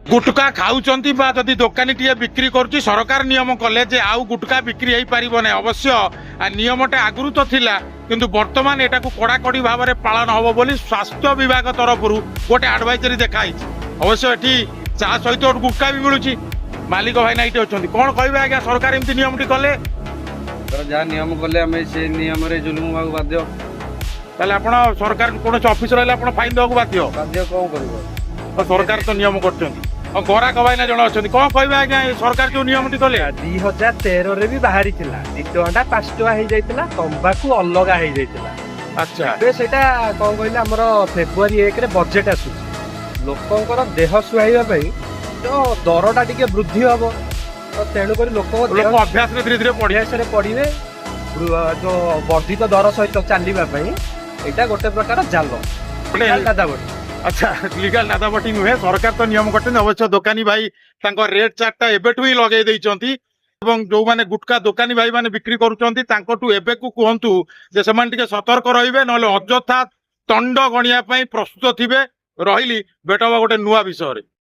ଗୁଟକା ଖାଉଛନ୍ତି ବା ଯଦି ଦୋକାନୀଟିଏ ବିକ୍ରି କରୁଛି, ସରକାର ନିୟମ କଲେ ଯେ ଆଉ ଗୁଟକା ବିକ୍ରି ହେଇପାରିବ ନାହିଁ। ଅବଶ୍ୟ ନିୟମଟା ଆଗରୁ ତ ଥିଲା, କିନ୍ତୁ ବର୍ତ୍ତମାନ ଏଟାକୁ କଡ଼ାକଡ଼ି ଭାବରେ ପାଳନ ହବ ବୋଲି ସ୍ୱାସ୍ଥ୍ୟ ବିଭାଗ ତରଫରୁ ଗୋଟେ ଆଡଭାଇଜରୀ ଦେଖାହେଇଛି। ଅବଶ୍ୟ ଏଠି ଚା ସହିତ ଗୁଟକା ବି ମିଳୁଛି। ମାଲିକ ଭାଇନା ଏଇଠି ଅଛନ୍ତି। କଣ କହିବେ ଆଜ୍ଞା, ସରକାର ଏମିତି ନିୟମଟି କଲେ? ସରକାର ଯାହା ନିୟମ କଲେ, ଆମେ ସେ ନିୟମରେ ଜୁଲୁମ ହେବାକୁ ବାଧ୍ୟ। ତାହେଲେ ଆପଣ ସରକାର କୌଣସି ଅଫିସର ହେଲେ ଆପଣ ଫାଇନ୍ ଦେବାକୁ ବାଧ୍ୟ? ବାଧ୍ୟ, କଣ କରିବ? ଆଉ ସରକାର ତ ନିୟମ କରୁଛନ୍ତି। ଆଉ ଗରାଖ ଭାଇନା ଜଣେ ଅଛନ୍ତି। କଣ କହିବେ ଆଜ୍ଞା, ଏ ସରକାର ଯୋଉ ନିୟମଟି କଲେ? 2013ରେ ବି ବାହାରିଥିଲା, 2 ଟଙ୍କାଟା 5 ଟଙ୍କା ହେଇଯାଇଥିଲା, ତମ୍ବାକୁ ଅଲଗା ହେଇଯାଇଥିଲା। ଏବେ ସେଇଟା କଣ କହିଲେ, ଆମର ଫେବୃଆରୀ 1ରେ ବଜେଟ୍ ଆସୁଛି। ଲୋକଙ୍କର ଦେହ ସୁହାଇବା ପାଇଁ ତ ଦରଟା ଟିକେ ବୃଦ୍ଧି ହବ। ତ ତେଣୁକରି ଲୋକଙ୍କ ଦେହ ଲୋକ ଅଭ୍ୟାସରେ ଧୀରେ ଧୀରେ ପଢିବା ଅଭ୍ୟାସରେ ପଡ଼ିବେ। ଯୋଉ ବର୍ଦ୍ଧିତ ଦର ସହିତ ଚାଲିବା ପାଇଁ ଏଇଟା ଗୋଟେ ପ୍ରକାର ଜାଲ ଦାଦାବଟି। ଆଚ୍ଛା, ଲିଗାଲ ଦାଦାବଟି ନୁହେଁ, ସରକାର ତ ନିୟମ କରିଛନ୍ତି। ଅବଶ୍ୟ ଦୋକାନୀ ଭାଇ ତାଙ୍କ ରେଟ୍ ଚାର୍ଟଟା ଏବେଠୁ ହିଁ ଲଗେଇ ଦେଇଛନ୍ତି ଏବଂ ଯୋଉମାନେ ଗୁଟକା ଦୋକାନୀ ଭାଇ ମାନେ ବିକ୍ରି କରୁଛନ୍ତି, ତାଙ୍କଠୁ ଏବେକୁ କୁହନ୍ତୁ ଯେ ସେମାନେ ଟିକେ ସତର୍କ ରହିବେ, ନହେଲେ ଅଯଥା ତଣ୍ଡ ଗଣିବା ପାଇଁ ପ୍ରସ୍ତୁତ ଥିବେ। ରହିଲି, ଭେଟ ହବା ଗୋଟେ ନୂଆ ବିଷୟରେ।